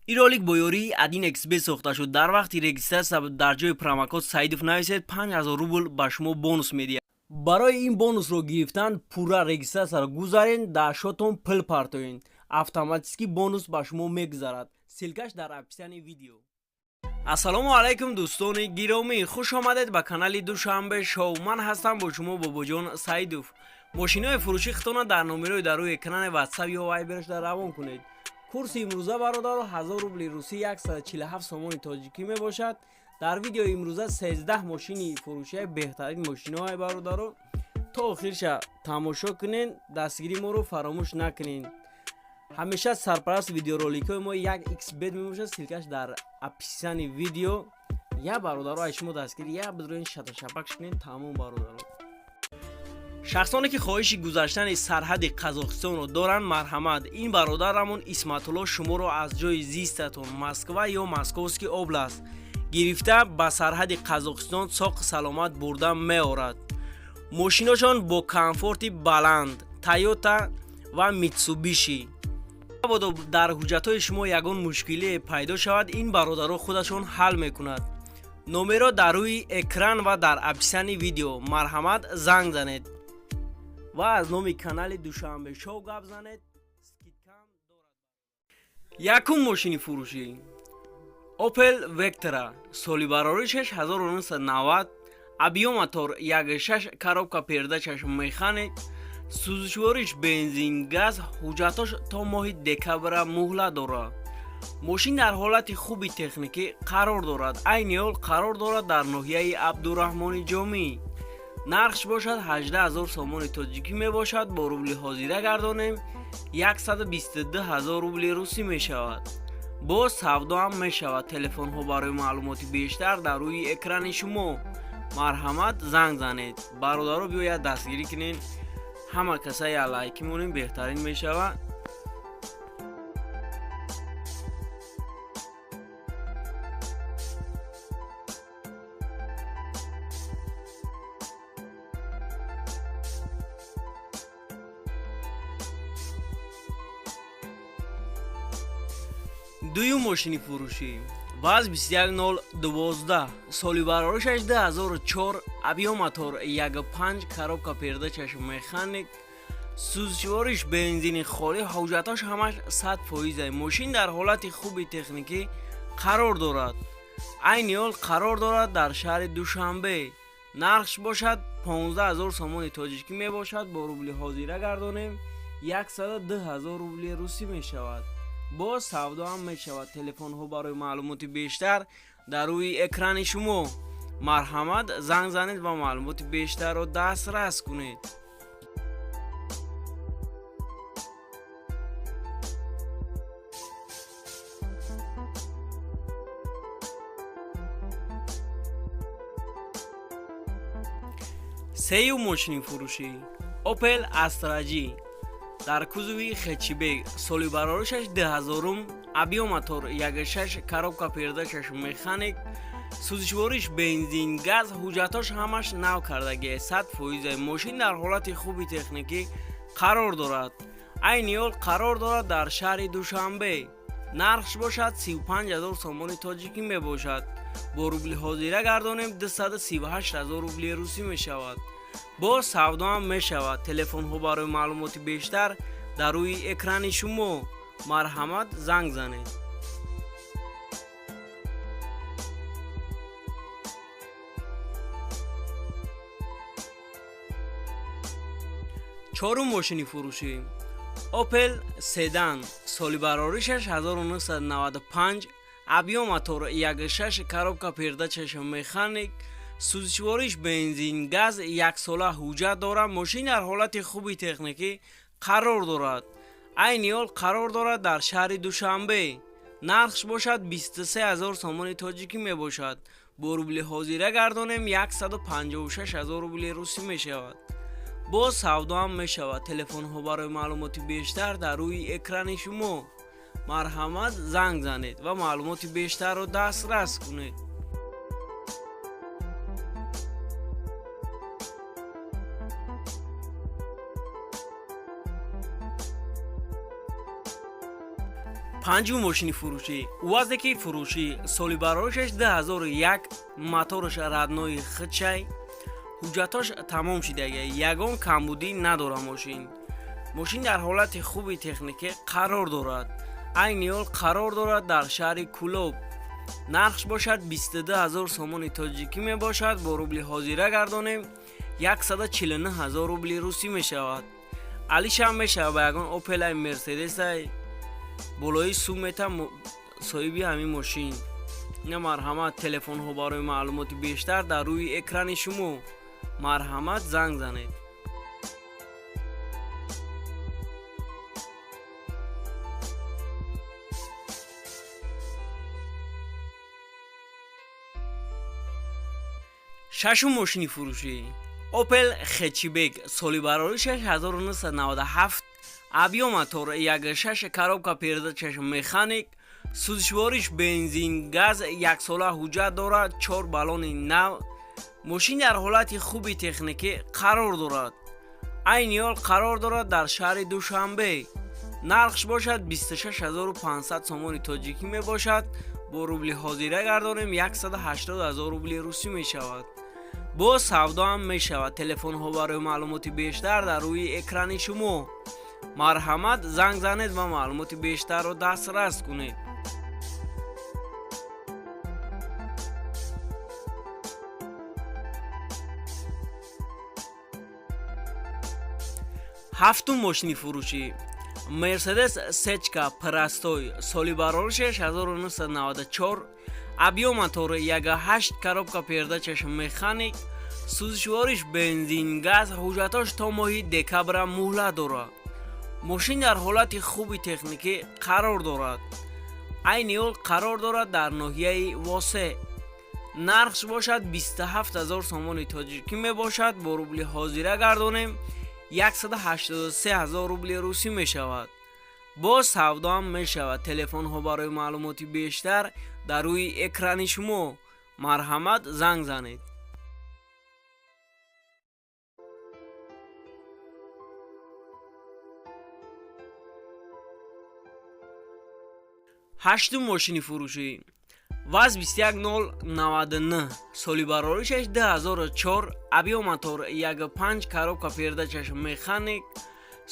Ин ролик бо ёрии 1xBet сохта шуд. Дар вақти регистрация дар ҷои промокод Саидов нависед, 5000 рубл ба шумо бонус медиҳад. Барои ин бонусро гирифтан пурра регистрацияро гузарен, дар счётон пул партоен, автоматически бонус ба шумо мегузарад. Ссылкаш дар описании видео. Ассалому алайкум, дӯстони гиромӣ, хуш омадед ба канали Душанбе Шоу. Ман ҳастам бо шумо Бобоҷон Саидов. Мошинои фурӯши худтона дар номерои дар рӯи экрани Ватсап ё Вайберашда равон кунед. Курси имрӯза, бародаро, 1000 рубли русӣ 147 сомони тоҷикӣ мебошад. Дар видеои имрӯза 13 мошини фурӯшия, беҳтарин мошиноҳои, бародаро, то охирша тамошо кунен, дастгирии моро фаромӯш накунен. Ҳамеша сарпараст видеороликҳои мо 1xBet мебошад, ссылкаш дар описании видео. Я бародаро, ай шумо дастгирӣ я бидроен, шаташапак шунен, тамом, бародаро. Шахсоне ки хоҳиши гузаштани сарҳади Қазоқистонро доранд, марҳамат, ин бародарамон Исматулло шуморо аз ҷои зистатон, Москва ё Московский область, гирифта ба сарҳади Қазоқистон соқ саломат бурда меорад. Мошиношон бо комфорти баланд, Тойота ва Митсубиши. Мабодо дар ҳуҷҷатҳои шумо ягон мушкилие пайдо шавад, ин бародаро худашон ҳал мекунад. Номеро дар рӯи экран ва дар описании видео, марҳамат, занг занед ва аз номи канали Душанбе Шоу гап занед, скидкам дорад. Якум мошини фурӯшӣ Опел Вектра, соли бароришаш 1990, объём мотор 1,6, коробка передачаш механик, сӯзишвориш бензин, газ, ҳуҷҷатош то моҳи декабра муҳлат дорад. Мошин дар ҳолати хуби техникӣ қарор дорад. Айни ҳол қарор дорад дар ноҳияи Абдураҳмони Ҷомӣ. Нархш бошад 18 000 сомони тоҷикӣ мебошад. Бо рубли ҳозира гардонем, 122 ҳазор рубли русӣ мешавад. Боз савдо ҳам мешавад. Телефонҳо барои маълумоти бештар дар рӯи экрани шумо, марҳамат, занг занед. Бародаро, биёяд дастгирӣ кунед, ҳама касаи лайкӣ монем, беҳтарин мешавад. Дуюм мошини фурӯшӣ ВАЗ 21012, соли бароришаш 2004, объём мотор 1,5, коробка передачаш механик, сӯзишвориш бензини холӣ, ҳуҷҷатош ҳамаш 100 фоиза. Мошин дар ҳолати хуби техникӣ қарор дорад. Айни ҳол қарор дорад дар шаҳри Душанбе. Нархш бошад 15 000 сомони тоҷикӣ мебошад. Бо рубли ҳозира гардонем, 102 ҳазор рубли русӣ мешавад. Боз савдо ҳам мешавад. Телефонҳо барои маълумоти бештар дар рӯи экрани шумо, марҳамат, занг занед ва маълумоти бештарро дастрас кунед. Сеюм мошини фурӯшӣ Опел Астра Ҷи дар кузови хэтчбек, соли бароришаш 2000-ум, объём мотор 1,6, коробка передачаш механик, сӯзишвориш бензин, газ, ҳуҷҷатош ҳамаш нав кардагия, 100 фоиза. Мошин дар ҳолати хуби техникӣ қарор дорад. Айни ҳол қарор дорад дар шаҳри Душанбе. Нархш бошад 35 000 сомони тоҷикӣ мебошад. Бо рубли ҳозира гардонем, 238 ҳазор рубли русӣ мешавад. Боз савдо ҳам мешавад. Телефонҳо барои маълумоти бештар дар рӯи экрани шумо, марҳамат, занг занед. Чорум мошини фурӯшӣ Опел Седан, соли бароришаш 1995, объём мотор 1,6, коробка передачаш механик, сӯзишвориш бензин, газ, яксола ҳуҷҷат дорад. Мошин дар ҳолати хуби техникӣ қарор дорад. Айни ҳол қарор дорад дар шаҳри Душанбе. Нархш бошад 23 ҳазор сомони тоҷикӣ мебошад. Бо рубли ҳозира гардонем, 156 ҳазор рубли русӣ мешавад. Боз савдо ҳам мешавад. Телефонҳо барои маълумоти бештар дар рӯи экрани шумо, марҳамат, занг занед ва маълумоти бештарро дастрас кунед. Панҷум мошини фурӯшӣ УАЗеки фурӯшӣ, соли бароришаш 2001, мотораш родной худшай, ҳуҷҷатош тамом шидага, ягон камбудӣ надора. Мошин дар ҳолати хуби техникӣ қарор дорад. Айни ҳол қарор дорад дар шаҳри Кӯлоб. Нархш бошад 22 ҳазор сомони тоҷикӣ мебошад. Бо рубли ҳозира гардонем, 149 ҳазор рубли русӣ мешавад. Алишам мешавад ба ягон Опелай, Мерседесай болои суммета соҳиби ҳамин мошин. Ина, марҳамат, телефонҳо барои маълумоти бештар дар рӯи экрани шумо, марҳамат, занг занед. Шашум мошини фурӯшӣ Опел Хэтчбек, соли бароришаш 1997, объём мотор 1.6, коробка передачаш механик, сӯзишвориш бензин, газ, яксола ҳуҷҷат дорад, чор баллони нав. Мошин дар ҳолати хуби техникӣ қарор дорад. Айни ҳол қарор дорад дар шаҳри Душанбе. Нархш бошад 26500 сомони тоҷикӣ мебошад. Бо рубли ҳозира гардонем, 180 ҳазор рубли русӣ мешавад. Боз савдоам мешавад. Телефонҳо барои маълумоти бештар дар рӯи экрани шумо, марҳамат, занг занед ва маълумоти бештарро дастрас кунед. Ҳафтум мошини фурӯшӣ Мерседес сечка простой, соли бароришаш 1994, объём мотор 1.8, коробка передачаш механик, сӯзишвориш бензин, газ, ҳуҷҷатош то моҳи декабра муҳлат дорад. Мошин дар ҳолати хуби техникӣ қарор дорад. Айни ҳол қарор дорад дар ноҳияи Восе. Нархш бошад 27 ҳазор сомони тоҷикӣ мебошад. Бо рубли ҳозира гардонем, 183 ҳазор рубли русӣ мешавад. Боз савдоам мешавад. Телефонҳо барои маълумоти бештар дар рӯи экрани шумо, марҳамат, занг занед. Ҳаштум мошини фурӯшӣ ВАЗ 21099, соли бароришаш 2004, объём мотор 1.5, коробка передачаш механик,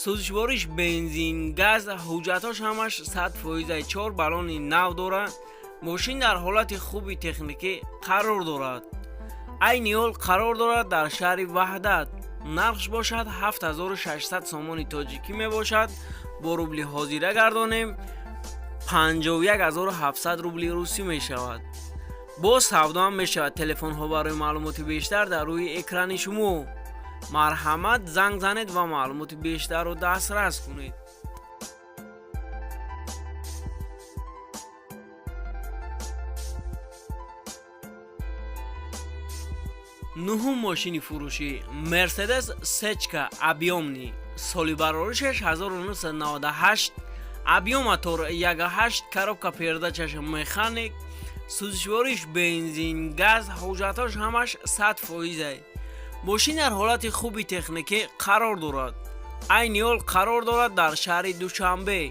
сӯзишвориш бензин, газ, ҳуҷҷатош ҳамаш 100%, чор баллони нав дорад. Мошин дар ҳолати хуби техникӣ қарор дорад. Айни ҳол қарор дорад дар шаҳри Ваҳдат. Нархш бошад 7600 сомони тоҷикӣ мебошад. Бо рубли ҳозира гардонем, 51700 рубли русӣ мешавад. Боз савдоам мешавад. Телефонҳо барои маълумоти бештар дар рӯи экрани шумо, марҳамат, занг занед ва маълумоти бештарро дастрас кунед. Нуҳум мошини фурӯшӣ Мерседес сечка объёмный, соли бароришаш 1998, объём мотор 1.8, коробка передачаш механик, сӯзишвориш бензин, газ, ҳуҷҷатош ҳамаш 100%. Мошин дар ҳолати хуби техникӣ қарор дорад. Айни ҳол қарор дорад дар шаҳри Душанбе.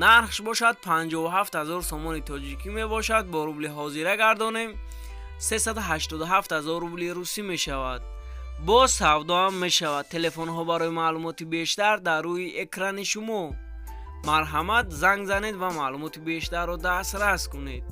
Нархш бошад 57 ҳазор сомони тоҷикӣ мебошад. Бо рубли ҳозира гардонем, 387 ҳазор рубли русӣ мешавад. Боз савдоам мешавад. Телефонҳо барои маълумоти бештар дар рӯи экрани шумо, марҳамат, занг занед ва маълумоти бештарро дастрас кунед.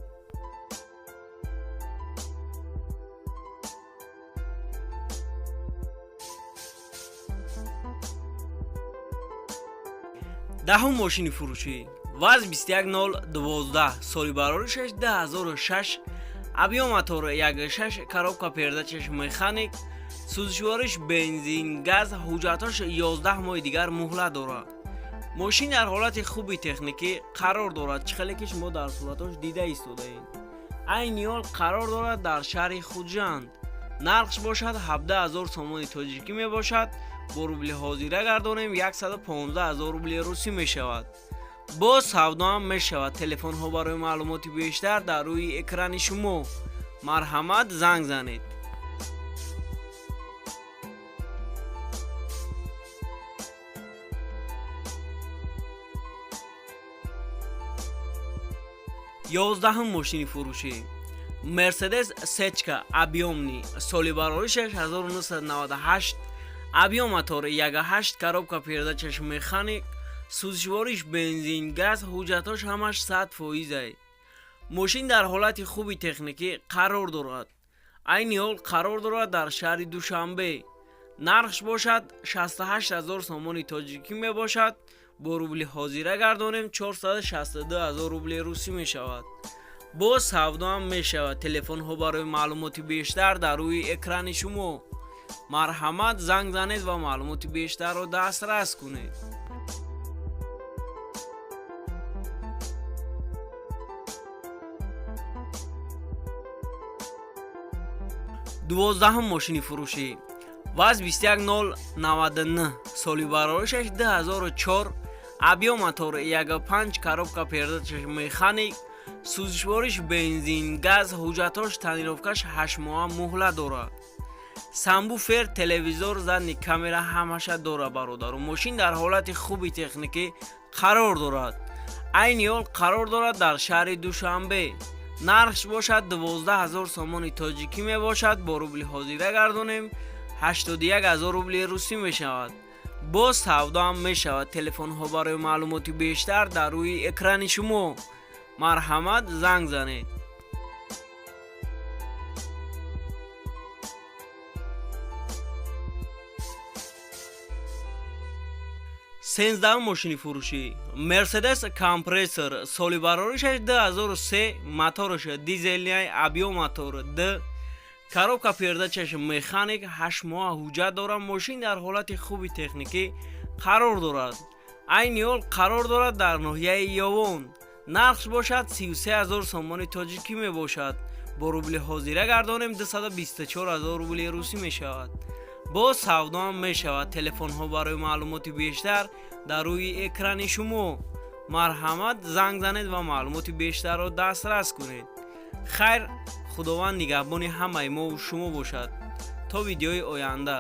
Даҳум мошини фурӯшӣ ВАЗ 21012, соли бароришаш 2006, объём мотор 1.6, коробка передачаш механик, сӯзишвориш бензин, газ, ҳуҷҷатош 11 моҳи дигар муҳлат дорад. Мошин дар ҳолати хуби техникӣ қарор дорад, чӣ хеле ки шумо дар суратош дида истодаед. Айни ҳол қарор дорад дар шаҳри Хуҷанд. Нархш бошад 17 ҳазор сомони тоҷикӣ мебошад. Бо рубли ҳозира гардонем, 115 ҳазор рубли русӣ мешавад. Боз савдоам мешавад. Телефонҳо барои маълумоти бештар дар рӯи экрани шумо, марҳамат, занг занед. 11-ум мошини фурӯшӣ: Мерседес Сечка объёмный, соли бароришаш 1998, объём мотор 1,8, коробка передачаш механик, сӯзишвориш бензин, газ, ҳуҷҷатҳош ҳамаш 100 фоизай. Мошин дар ҳолати хуби техникӣ қарор дорад. Айни ҳол қарор дорад дар шаҳри Душанбе. Нархш бошад 68 ҳазор сомони тоҷикӣ мебошад. Бо рубли ҳозира гардонем, 462 ҳазор рубли русӣ мешавад. Боз савдоам мешавад. Телефонҳо барои маълумоти бештар дар рӯи экрани шумо. Марҳамат, занг занед ва маълумоти бештарро дастрас кунед. 12-ум мошини фурӯшӣ: ВАЗ 21099, соли бароришаш 2004, объём мотор 1,5, коробка передачаш механик, сӯзишвориш бензин, газ, ҳуҷҷатҳош тонировкаш 8 моҳа муҳлат дорад. Сабвуфер, телевизор, задний камера ҳамаша дорад. Бародару, мошин дар ҳолати хуби техникӣ қарор дорад. Айни ҳол қарор дорад дар шаҳри Душанбе. Нархш бошад 12 ҳазор сомони тоҷикӣ мебошад. Бо рубли ҳозира гардонем, 81 ҳазор рубли русӣ мешавад. Боз савдоам мешавад. Телефонҳо барои маълумоти бештар дар рӯи экрани шумо. Марҳамат, занг занед. 13-ум мошини фурӯшӣ: Мерседес Компрессор, соли бароришаш 2003, мотораш дизельный, объём мотор д, коробка передачаш механик, 8 моҳа ҳуҷҷат дорад. Мошин дар ҳолати хуби техникӣ қарор дорад. Айни ҳол қарор дорад дар ноҳияи Ёвон. Нархш бошад 33 ҳазор сомони тоҷикӣ мебошад. Бо рубли ҳозира гардонем, 224 ҳазор рубли русӣ мешавад. Боз савдоам мешавад. Телефонҳо барои маълумоти бештар дар рӯи экрани шумо. Марҳамат, занг занед ва маълумоти бештарро дастрас кунед. Хайр, Худованд нигаҳбони ҳамаи мову шумо бошад. То видеои оянда.